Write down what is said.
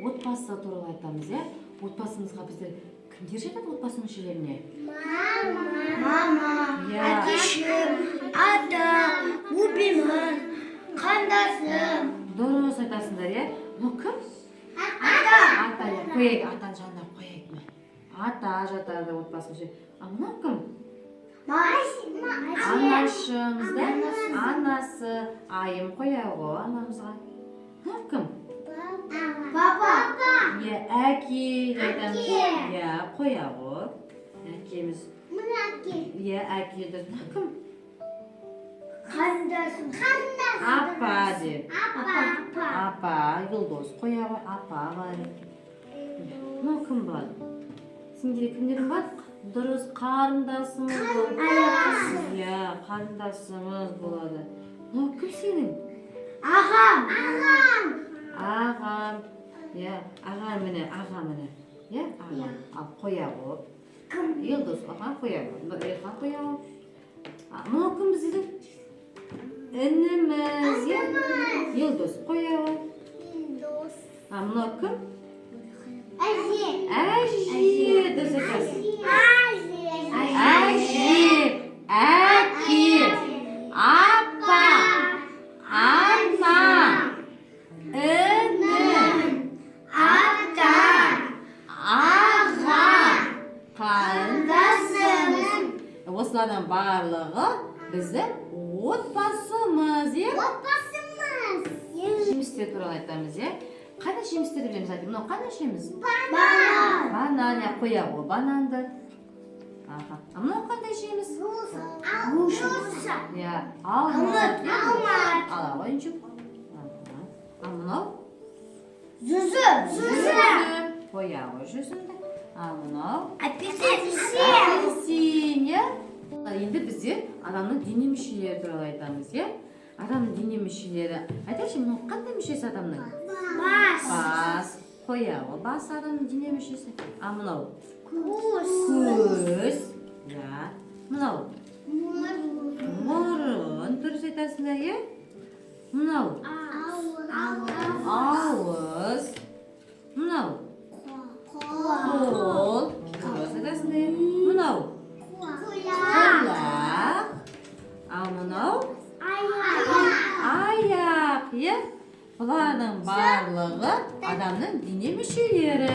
Отбасы туралы айтамыз, иә. Отбасымызға біздер кімдер жатады, отбасы мүшелеріне? Мама, Иә. Әкешім, ата, бөпеміз, қандасым. Дұрыс айтасыңдар, иә. Мынау кім? Ата. Ата, иә. Қояйық, атаның жанына қояйық, міне. Ата жатады отбасы мүше. А мынау кім? Анашымыз да, анасы. Айым қоя ғой анамызға. Мынау кім? Папа. Иә, әке деп айтамыз. Иә, қоя ғой әкеміз. Иә, әке дұрыс. Мынау кім? Қандасым. Апа деп. Апа. Апа, Юлдос, қоя ғой, апа бар. Мынау кім болады сендерде, кімдерің бар? Дұрыс, қарындасымыз болады. Иә, қарындасымыз болады. Мынау кім сенің? Ағам. Ағам, иә, аға, міне, аға, міне, иә, аға. Ал қоя ғой. Кім? Елдос, аға, қоя ғой, Ерхан, қоя ғой. А, мынау кім біздің? Ініміз, иә. Елдос, қоя ғой. А мынау кім? Әже, дұрыс айтасың. Әже, әке, апа, ана, іні, Ата. Аға, қарындасым. Қандасым. Осылардың барлығы біздің отбасымыз, иә. Жемістер туралы айтамыз, иә. Қандай жемістерді білеміз? Айтайын, мынау қандай жеміс? Банан. Банан, иә, қоя ғой бананды. Аха, а мынау қандай жеміс? Иә, алмұрт. Алмұрт. Ала ойыншық. Аха. А мынау? Жүзім. Жүзім, қоя ғой жүзімді. А мынау? Апельсин. Апельсин, иә. Енді бізде адамның дене мүшелері туралы айтамыз, иә. Адамның дене мүшелері, айтайықшы, мынау қандай мүшесі адамның? Бас. Бас, қоя ғой бас, адамның дене мүшесі. А мынау? Көз. Көз, иә. Мынау? Мұрын, дұрыс айтасыңдар, иә. Мынау? Ауыз. Мынау? Қол, дұрыс айтасыңдар, иә. Мынау? Құлақ. Ал мынау? Аяқ, иә. Бұлардың барлығы адамның дене мүшелері.